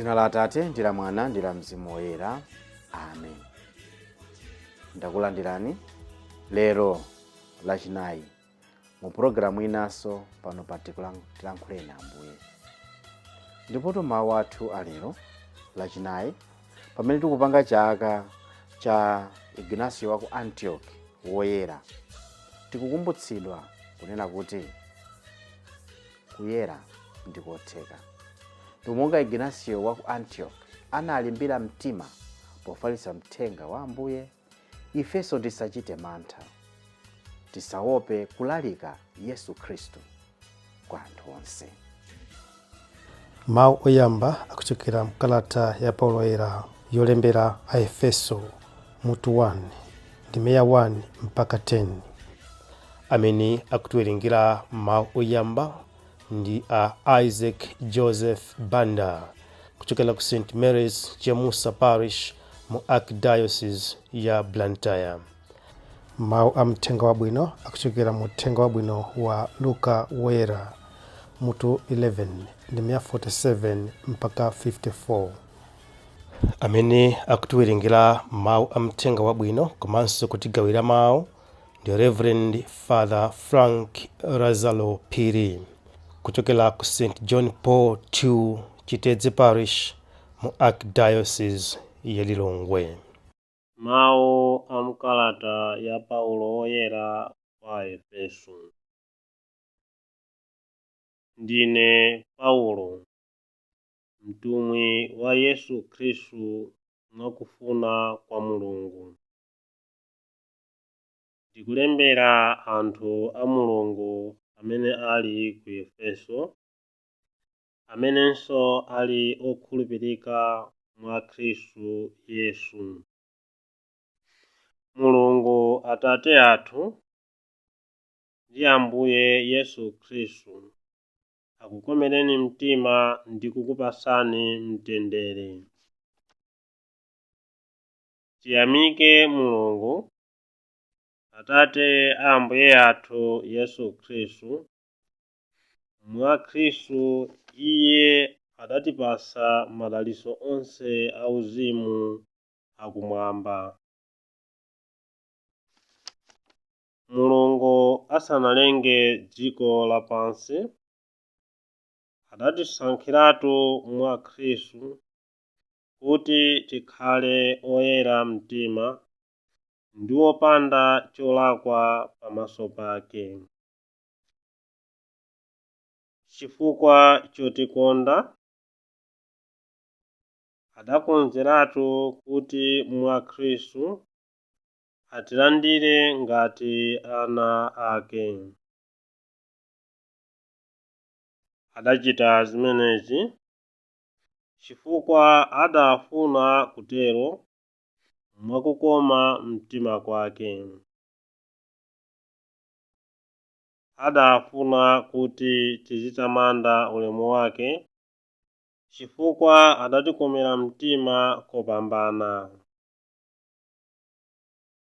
Dzina la Atate ndi la Mwana ndi la Mzimu Woyera, amen. Ndakulandirani lero Lachinayi mu pulogalamu inanso pano pa Tilankhuleni Ambuye. Ndipotu mawu athu alero Lachinayi, pamene tikupanga chaka cha Ignasio wa ku Antioch woyera, tikukumbutsidwa kunena kuti kuyera ndikotheka. Ndipo monga Ignasio wa ku Antioch analimbira mtima pofalitsa mthenga wa Ambuye, ifenso tisachite mantha, tisaope kulalika Yesu Khristu kwa anthu onse. Mawu oyamba akuchokera mkalata ya Paulo Woyera yolembera Aefeso, mutu 1, ndime ya 1 mpaka 10. Amene akutiwerengera mawu oyamba ndi a Isaac Joseph Banda kuchokera ku St Mary's Chemusa Parish mu Archdiocese ya Blantyre. Mawu a mthenga wabwino akuchokera mu Uthenga Wabwino wa Luka Woyera, mutu 11, ndime ya 47 mpaka 54. Amene akutiwerengera mawu a mthenga wabwino komanso kutigawira mawu ndi Reverend Father Frank Lazaro Phiri kuchokera ku St John Paul II Chitedze Parish mu Archdiocese ya Lilongwe. Mawu a mkalata ya Paulo Woyera kwa Aefeso. Ndine Paulo, mtumwi wa Yesu Khristu mwakufuna kwa Mulungu. Ndikulembera anthu a Mulungu amene ali ku Efeso, amenenso ali okhulupirika mwa Khristu Yesu. Mulungu Atate athu ndi Ambuye Yesu Khristu akukomereni mtima ndi kukupasani mtendere. Tiyamike Mulungu, Atate a Ambuye athu Yesu Khristu. Mwa Khristu Iye adatipasa madalitso onse auzimu akumwamba. Mulungu asanalenge dziko lapansi, adatisankhiratu mwa Khristu kuti tikhale oyera mtima ndi opanda cholakwa pamaso pake. Chifukwa chotikonda, adakonzeratu kuti mwa Khristu atilandire ngati ana ake. Adachita zimenezi chifukwa adafuna kutero mwakukoma mtima kwake. Adafuna kuti tizitamanda ulemu wake chifukwa adatikomera mtima kopambana,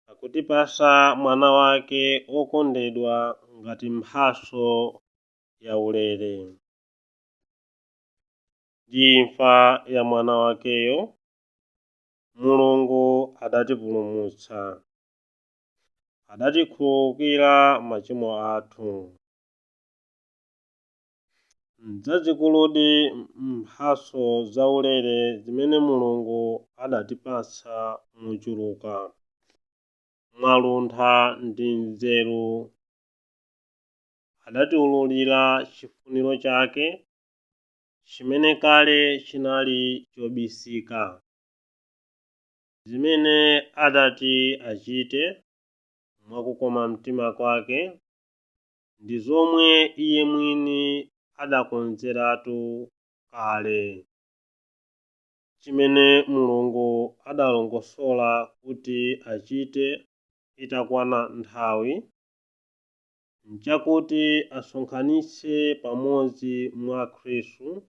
akutipasa mwana wake wokondedwa ngati mphatso yaulere. Ndi imfa ya mwana wakeyo, Mulungu adatipulumutsa, adatikhululukira machimo athu. Nzazikuludi mphatso zaulere zimene Mulungu adatipatsa mochuluka, mwaluntha ndi nzeru. Adatiwululira chifuniro chake chimene kale chinali chobisika, zimene adati achite mwakukoma mtima kwake ndi zomwe iye mwini adakonzeratu kale, chimene Mulungu adalongosola kuti achite itakwana nthawi, nchakuti asonkhanitse pamodzi mwa Khristu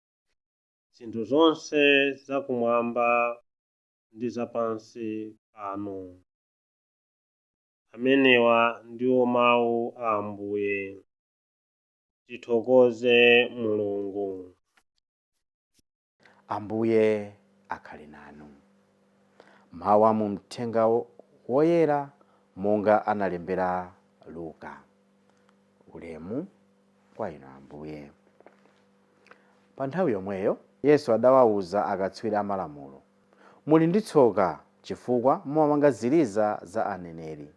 zinthu zonse zakumwamba ndi zapansi pano. Amenewa ndiwo mawu a Ambuye. Tithokoze Mulungu. Ambuye akhale nanu. Mawu a mu Mthenga Woyera monga analembera Luka. Ulemu kwa inu Ambuye. Pa nthawi yomweyo Yesu adawawuza akatswiri amalamulo, muli ndi tsoka chifukwa mumamanga ziliza za aneneri,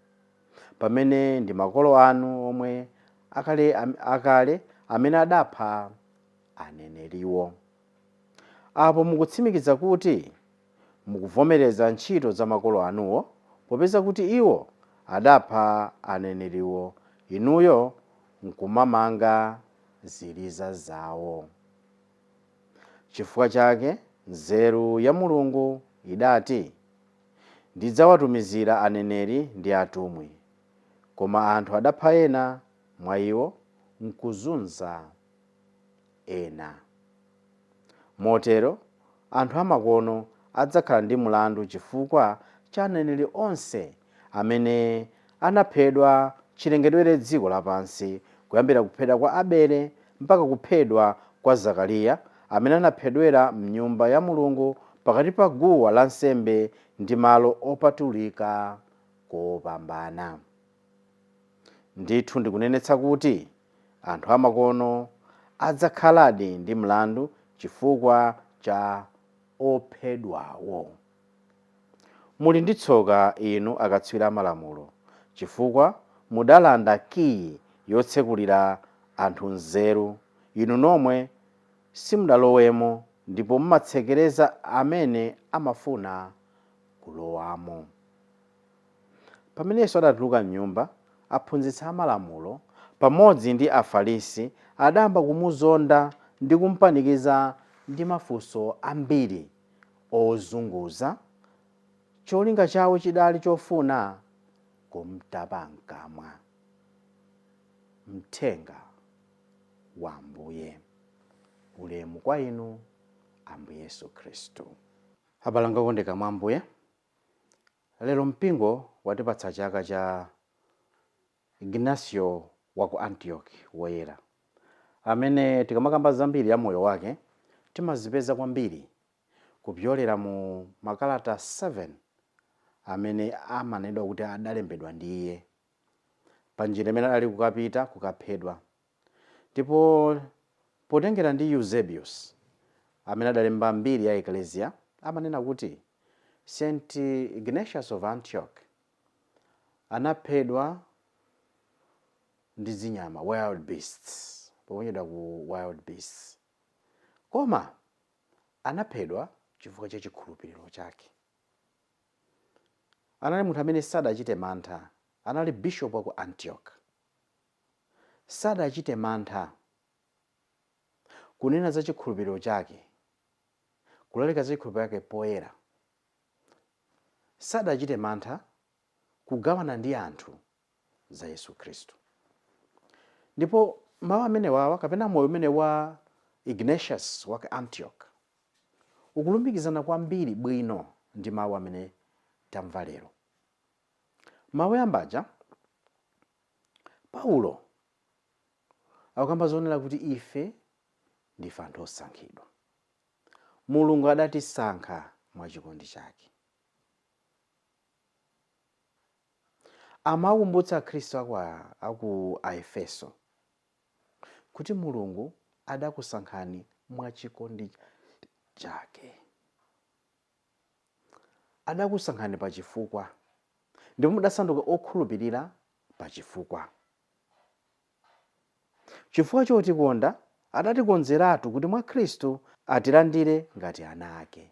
pamene ndi makolo anu omwe akale amene adapha aneneriwo. Apo mukutsimikiza kuti mukuvomereza ntchito za makolo anuwo, popeza kuti iwo adapha aneneriwo, inuyo nkumamanga ziliza zawo. Chifukwa chake nzeru ya Mulungu idati, ndidzawatumizira aneneri ndi atumwi, koma anthu adapha ena mwa iwo nkuzunza ena. Motero anthu amakono adzakhala ndi mulandu chifukwa cha aneneri onse amene anaphedwa chilengedwere dziko lapansi, kuyambira kuphedwa kwa Abele mpaka kuphedwa kwa Zakariya, amene anaphedwera mnyumba ya Mulungu pakati pa guwa lansembe ndi malo opatulika kopambana. Ndithu ndikunenetsa kuti anthu amakono adzakhaladi ndi mlandu chifukwa cha ophedwawo. Muli ndi tsoka inu akatswiri amalamulo, chifukwa mudalanda kiyi yotsekulira anthu nzeru, inu nomwe simudalowemo ndipo mumatsekereza amene amafuna kulowamo. Pamene Yesu adatuluka mnyumba, aphunzitsi amalamulo pamodzi ndi Afarisi adayamba kumuzonda ndi kumpanikiza ndi mafunso ambiri ozunguza. Cholinga chawo chidali chofuna kumtapa mkamwa. Mthenga wa Ambuye. Ulemu kwa inu Ambuye Yesu Khristu. Abale anga okondeka mwa Ambuye, lero mpingo watipatsa chaka cha Ignasio wa ku Antioch woyera, amene tikamakamba zambiri ya moyo wake timazipeza kwambiri kupyolera mu makalata 7 amene amanenedwa kuti adalembedwa ndi iye pa njira imene adali kukapita kukaphedwa. Ndipo potengera ndi Eusebius amene adalemba mbiri ya Ecclesia, amanena kuti St. Ignatius of Antioch anaphedwa ndi zinyama, wild beasts, poponyedwa ku wild beasts, koma anaphedwa chifukwa cha chikhulupiriro chake. Anali munthu amene sadachite mantha, anali bishop wa ku Antioch, sadachite mantha kunena za chikhulupiriro chake, kulalika za chikhulupiriro chake poyera, sadachite mantha kugawana ndi anthu za Yesu Khristu. Ndipo mawu amene wawa kapena moyo umene wa Ignatius wa ku Antioch ukulumikizana kwambiri bwino ndi mawu amene tamva lero. Mawu oyambaja, Paulo akukamba zonena kuti ife ndife anthu osankhidwa, Mulungu adatisankha mwachikondi chake. Amakumbutsa Akhristu aku Aefeso kuti Mulungu adakusankhani mwachikondi chake, adakusankhani pachifukwa, ndipo mudasanduka okhulupirira pachifukwa. Chifukwa chotikonda adatikonzeratu kuti mwa Khristu atilandire ngati ana ake.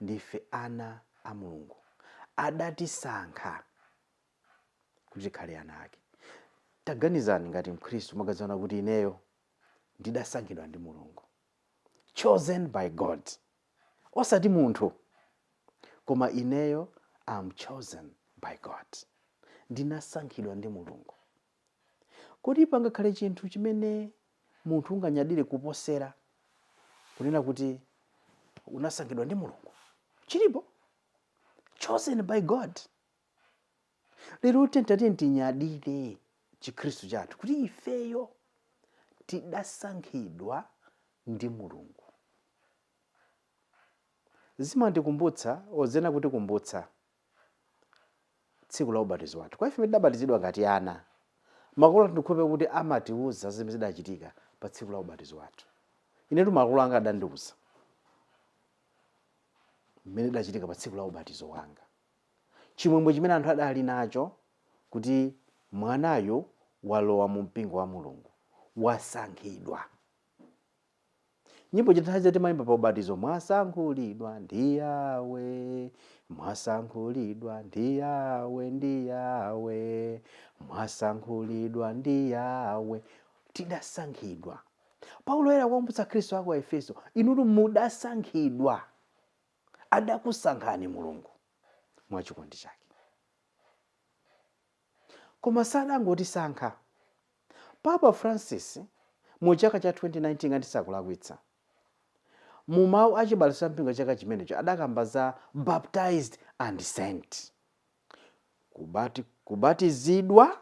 Ndife ana a Mulungu, adatisankha kuti tikhale ana ake. Taganizani ngati Mkhristu, mwagazana kuti ineyo ndidasankhidwa ndi Mulungu, chosen by God, osati munthu, koma ineyo am chosen by God, ndinasankhidwa ndi Mulungu. Kodi pangakhale chinthu chimene munthu unganyadire kuposera kunena kuti unasankhidwa ndi Mulungu? Chilipo? Chosen by God. Lero tiyeni tinyadire chikhristu chathu kuti ifeyo tidasankhidwa ndi Mulungu. Zimandikumbutsa ozena kutikumbutsa tsiku la ubatizo wathu. Kwa ife tidabatizidwa ngati ana, makolo athu ndikhupe kuti amatiwuza zimene zidachitika pa tsiku la ubatizo wathu. Inetu makolo anga adandiwuza mmene idachitika pa tsiku la ubatizo wanga, chimwemwe chimene anthu adali nacho kuti mwanayu walowa mu mpingo wa Mulungu, wasankhidwa. Nyimbo chithazi timayimba pa ubatizo, mwasankhulidwa ndi Yawe, mwasankhulidwa ndi Yawe, ndi Yawe, mwasankhulidwa ndi Yawe. Tidasankhidwa. Paulo era kukumbutsa Khristu ako a Efeso, inutu mudasankhidwa, adakusankhani Mulungu mwachikondi chake. Koma sadangotisankha. Papa Francis mu chaka cha 2019, ngati sakulakwitsa, mu mawu a chibale cha mpingo chaka chimenecho adakamba za baptized and sent, kubatizidwa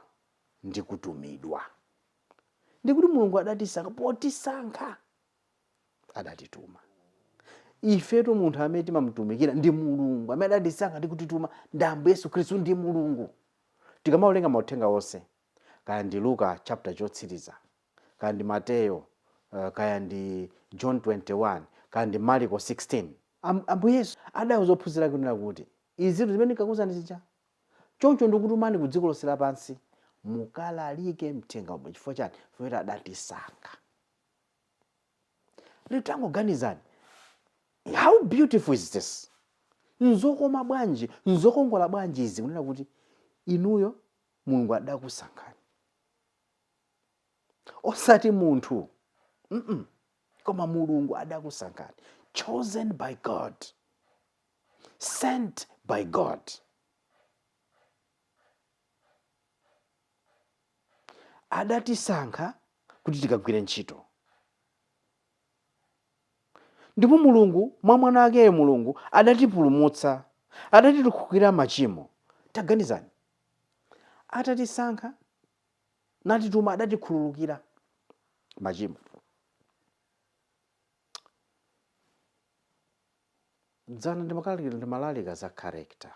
ndi kutumidwa. Ndikuti Mulungu adatisankha, potisankha adatituma ifetu. Munthu amene timamutumikira ndi Mulungu amene adatisankha ndi kutituma ndi Ambuye Yesu Khristu, ndi Mulungu. Tikamawerenga mauthenga onse, kaya ndi Luka chapter chotsiriza, kaya ndi Mateyo, kaya ndi John 21, kaya ndi Marko 16, Ambuye Yesu adawuza ophunzira ake kunena kuti izi zinthu zimene ndikakuwuzani zija, choncho ndikutumani ku dziko lonse lapansi mukalalike mthenga wabwino. Chifukwa chani? Chifukwa choti adatisankha. Lero tangoganizani, how beautiful is this? Nzokoma bwanji, nzokongola bwanji izi, kunena kuti inuyo Mulungu adakusankhani, osati munthu, Koma Mulungu adakusankhani, chosen by God, sent by God. Adatisankha kuti tikagwire ntchito, ndipo Mulungu mwa mwana wakeyo Mulungu adatipulumutsa, adatitikhululukira machimo. Taganizani, atatisankha natituma, adatikhululukira machimo. Dzana ndimalalika za character.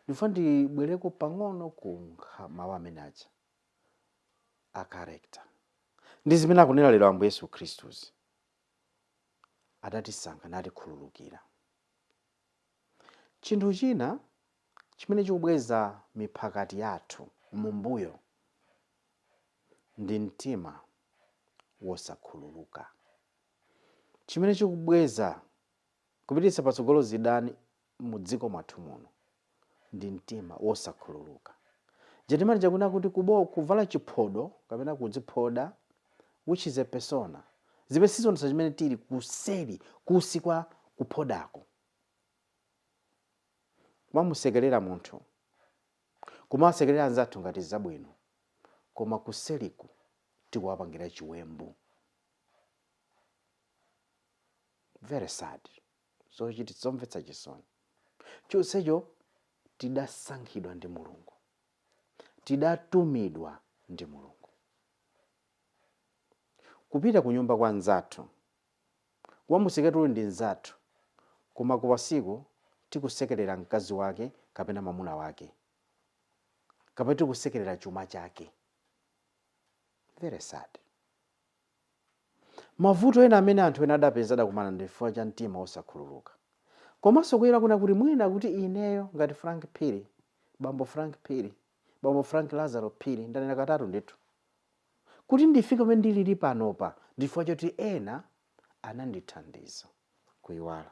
Ndifuna ndibwereko pang'ono ku mawu amene aja a character ndi zimene akunena lero Ambuye Yesu Khristuzi. Adatisankha natikhululukira. Chinthu china chimene chikubweza miphakati yathu mumbuyo ndi mtima wosakhululuka, chimene chikubweza kupititsa patsogolo zidani mu dziko mwathu muno ndi mtima wosakhululuka. Jetimani chakunena kuti kuvala chiphodo kapena kudziphoda, which is a persona, zimene sizonetsa chimene tili kuseri kusi kwa kuphodako. Kumamusekerera munthu, kumasekerera anzathu ngati zabwino, koma kuseriku tikuwapangira chiwembu. Very sad, zochiti zomvetsa chisoni. Chonsecho tidasankhidwa ndi Mulungu, tidatumidwa ndi Mulungu kupita ku nyumba kwa nzathu, kumamusekera ndi nzathu, koma kuwasiku tikusekerera mkazi wake kapena mwamuna wake, kapena tikusekerera chuma chake. Very sad. Mavuto ena amene anthu ena adapeza, adakumana ndi chifukwa cha mtima wosakhululuka, komanso kuyera kuna kuti mwina kuti ineyo ngati Frank Phiri, bambo Frank Phiri, bambo Frank Lazaro Phiri, ndanena katatu ndithu, kuti ndifike pamene ndilili panopa ndi chifukwa choti ena anandithandiza kuyiwala,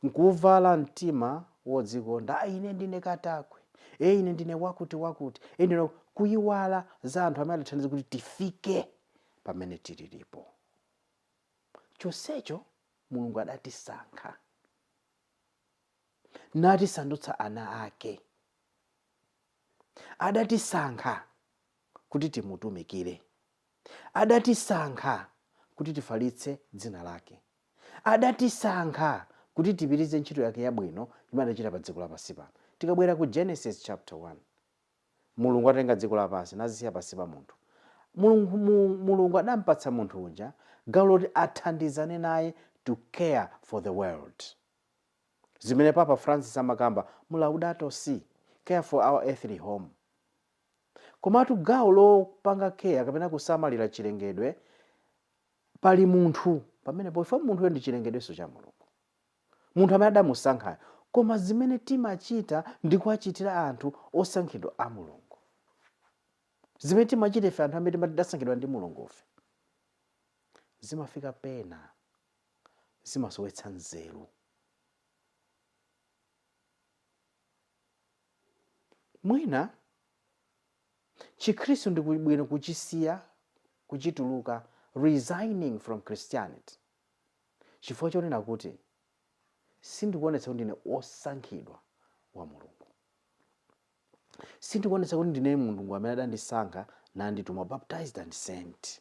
nkuvala mtima wodzikonda, "Ah, ine ndine katakwe, e ine ndine wakuti wakuti, e ndine," kuyiwala za anthu amene adathandiza kuti tifike pamene tililipo. Chonsecho Mulungu adatisankha natisandutsa ana ake, adatisankha kuti timutumikire, adatisankha kuti tifalitse dzina lake, adatisankha kuti tipitirize ntchito yake yabwino imene adachita pa dziko lapansi pano. Tikabwera ku Genesis chapter 1, Mulungu atatenga dziko lapansi nazisiya pansi pa munthu, Mulungu adampatsa munthu uja gawo loti athandizane naye. to care for the world, zimene Papa Francis amakamba mu Laudato Si, care for our earthly home. Komatu gawo lopanga care kapena kusamalira chilengedwe, pali munthu pamenepo. Ife munthuyo ndi chilengedwenso cha Mulungu, munthu amene adamusankhayo. Koma zimene timachita ndi kuwachitira anthu osankhidwa a Mulungu, zimene timachita ife anthu amene timati tidasankhidwa ndi Mulungufe, zimafika pena zimasowetsa nzeru. Mwina Chikhristu ndi bwino kuchisiya, kuchituluka, resigning from Christianity, chifukwa chonena kuti sindikuonetsa kuti ndine osankhidwa wa Mulungu, sindikuonetsa kuti ndine Mulungu amene adandisankha nandituma, baptized and sent,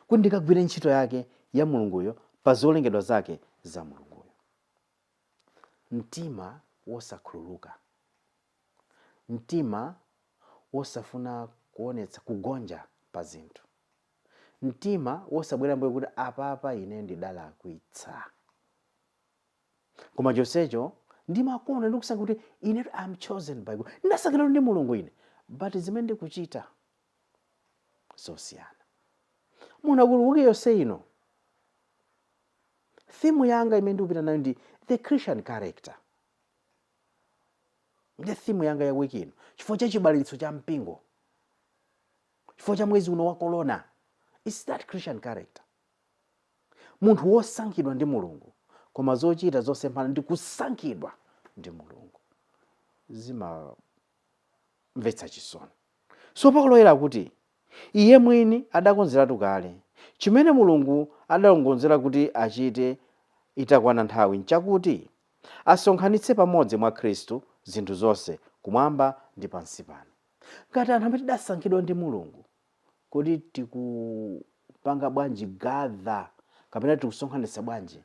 kuti ndikagwire ntchito yake ya Mulunguyo pa zolengedwa zake za Mulunguyo. Mtima wosakhululuka, mtima wosafuna kuonetsa kugonja pa zinthu, mtima wosabwera mbuyo kuti apapa ine ndidalakwitsa, koma chonsecho ndimakonda ndikusankha kuti ine am chosen by God, ndasankhidwa ndi Mulungu ine, but zimene ndikuchita zosiyana. Muona kuti wiki yonse ino theme yanga imene ndikupita nayo ndi the Christian character. Ndi theme yanga ya wiki ino chifukwa cha chibalitso cha mpingo, chifukwa cha mwezi uno wa corona. It's that Christian character, munthu wosankhidwa ndi Mulungu, koma zochita zosemphana ndi kusankhidwa ndi Mulungu, zimamvetsa chisoni. So Paulo Woyera kuti iye mwini adakonzeratu kale chimene Mulungu adalongonzera kuti achite itakwana nthawi, nchakuti asonkhanitse pamodzi mwa Khristu zinthu zonse kumwamba ndi pansi pano. Ngati anthu amene tidasankhidwa ndi Mulungu, kodi tikupanga bwanji gather kapena tikusonkhanitsa bwanji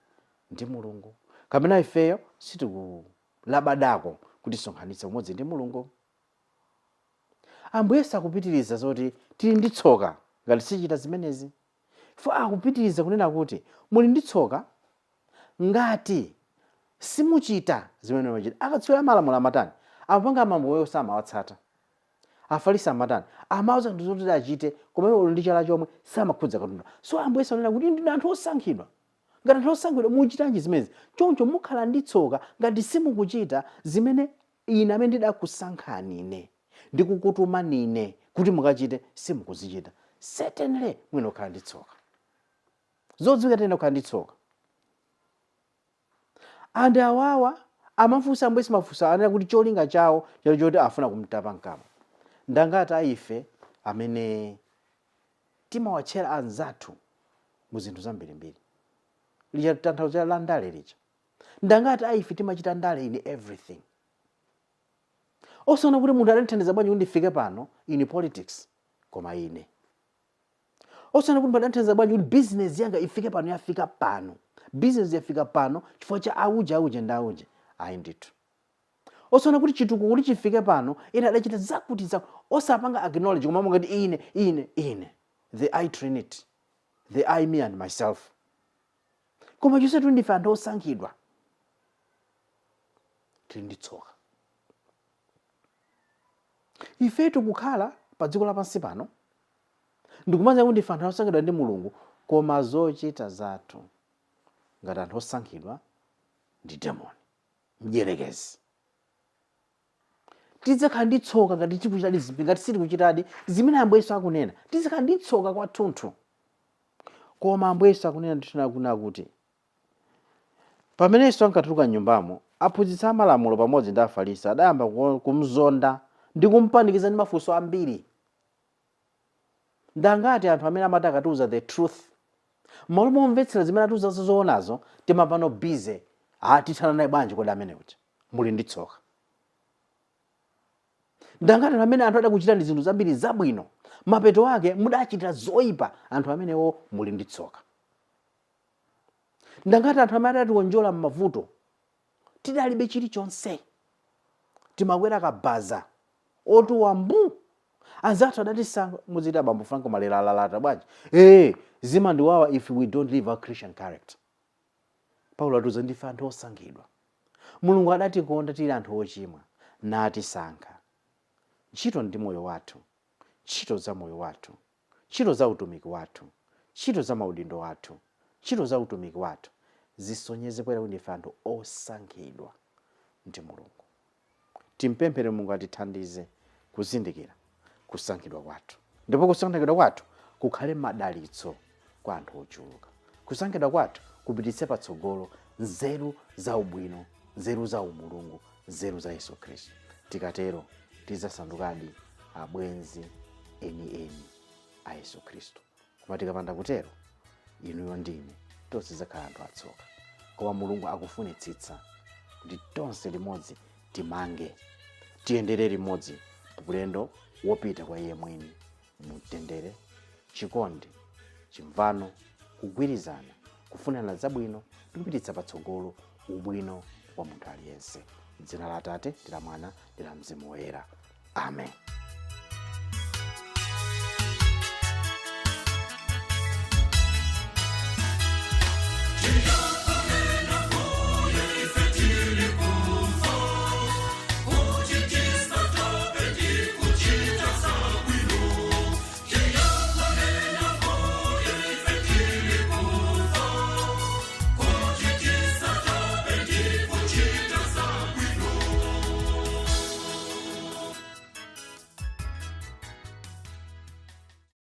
ndi Mulungu, kapena ifeyo sitikulabadako kuti tisonkhanitse pamodzi ndi Mulungu? Ambuye sakupitiriza zoti tili ndi tsoka ngati sichita zimenezi. Fo akupitiriza kunena kuti muli ndi tsoka ngati simuchita zimene mumachita. Akatswiri amalamulo amatani? Amapanga mambo samawatsata. Afarisi amatani? Amauza anthu zoti achite, koma iwo ndi chala chomwe samakhudza katundu. So Ambuye sanena kuti ndinu anthu osankhidwa. Ngati anthu osankhidwa, muchitanji zimenezi? Choncho mukhala ndi tsoka ngati simukuchita zimene ine amene ndidakusankhani ine ndikukutumani ine kuti mukachite, simukuzichita. Certainly mwina kukhala ndi tsoka, zodziwika tena kukhala ndi tsoka. Anthu awawa amafunsa Ambuye mafunso, anena kuti cholinga chawo chali choti afuna kumtapa mkamwa. Ndangati aife amene timawatchera anzathu mu zinthu zambirimbiri, lija tanthauzo la ndale lija, ndangati aife timachita ndale in everything, osaona kuti munthu adandithandiza bwanji kuti ndifike pano in politics, koma ine osaona kuti munthu adandithandiza bwanji kuti business yanga ifike pano, yafika pano, business yafika pano chifukwa cha auje, auje ndi auje. Ayi ndithu, osaona kuti chitukuko kuti chifike pano ine adachita zakuti zakuti, osapanga acknowledge, koma mungati ine, ine, ine, the I trinity, the I, me and myself. Koma chonse tuli ndife anthu osankhidwa, tili ndi tsoka ife tikukhala pa dziko lapansi pano ndikumaza kuti ndife anthu osankhidwa ndi Mulungu, koma zochita zathu ngati anthu osankhidwa ndi demoni, mdierekezi. Tidzakhala ndi tsoka ngati tikuchitadi, ngati sitikuchitadi zimene Ambuye Yesu akunena, tidzakhala ndi tsoka kwathunthu. Koma Ambuye Yesu akunena ndithu kunena kuti pamene Yesu ankatuluka mnyumbamo, aphunzitsi amalamulo pamodzi ndi Afarisi adayamba kumzonda ndi kumpanikiza ndi mafunso ambiri. Ndangati anthu amene amati akatiuza the truth, m'malo momvetsera zimene atiuza zoonazo, timapano busy, ah, tithana naye bwanji kodi amene uja? Muli ndi tsoka. Ndangati anthu amene anthu adakuchita ndi zinthu zambiri zabwino, mapeto ake mudachitira zoyipa anthu amenewo, muli ndi tsoka. Ndangati anthu amene adatiwonjola m'mavuto, tidalibe chilichonse, timakwera kabaza otuwa mbu, anzathu adatisankha, muziti abambo Franco Malera alalata bwanji? Zimandiwawa if we don't live our Christian character. Paulo atiuza ndife anthu osankhidwa. Mulungu adatikonda tili anthu ochimwa natisankha. Ntchito ndi moyo wathu, ntchito za moyo wathu, ntchito za utumiki wathu, ntchito za maudindo athu, ntchito za utumiki wathu zisonyeze poyera kuti ndife anthu osankhidwa ndi Mulungu. Timpemphere Mulungu atithandize kuzindikira kusankhidwa kwathu, ndipo kusankhidwa kwathu kukhale madalitso kwa anthu ochuluka. Kusankhidwa kwathu kupititse patsogolo nzeru za ubwino, nzeru za umulungu, nzeru za Yesu Khristu. Tikatero tidzasandukadi abwenzi enieni a Yesu Khristu. Koma tikapanda kutero, inuyo ndine tonse tidzakhala anthu atsoka. Koma Mulungu akufunitsitsa kuti tonse limodzi timange, tiyendere limodzi ulendo wopita kwa iye mwini mumtendere, chikondi, chimvano, kugwirizana, kufunana zabwino ndi kupititsa patsogolo ubwino wa munthu aliyense. Dzina la Atate ndi la Mwana ndi la Mzimu Woyera. Amen.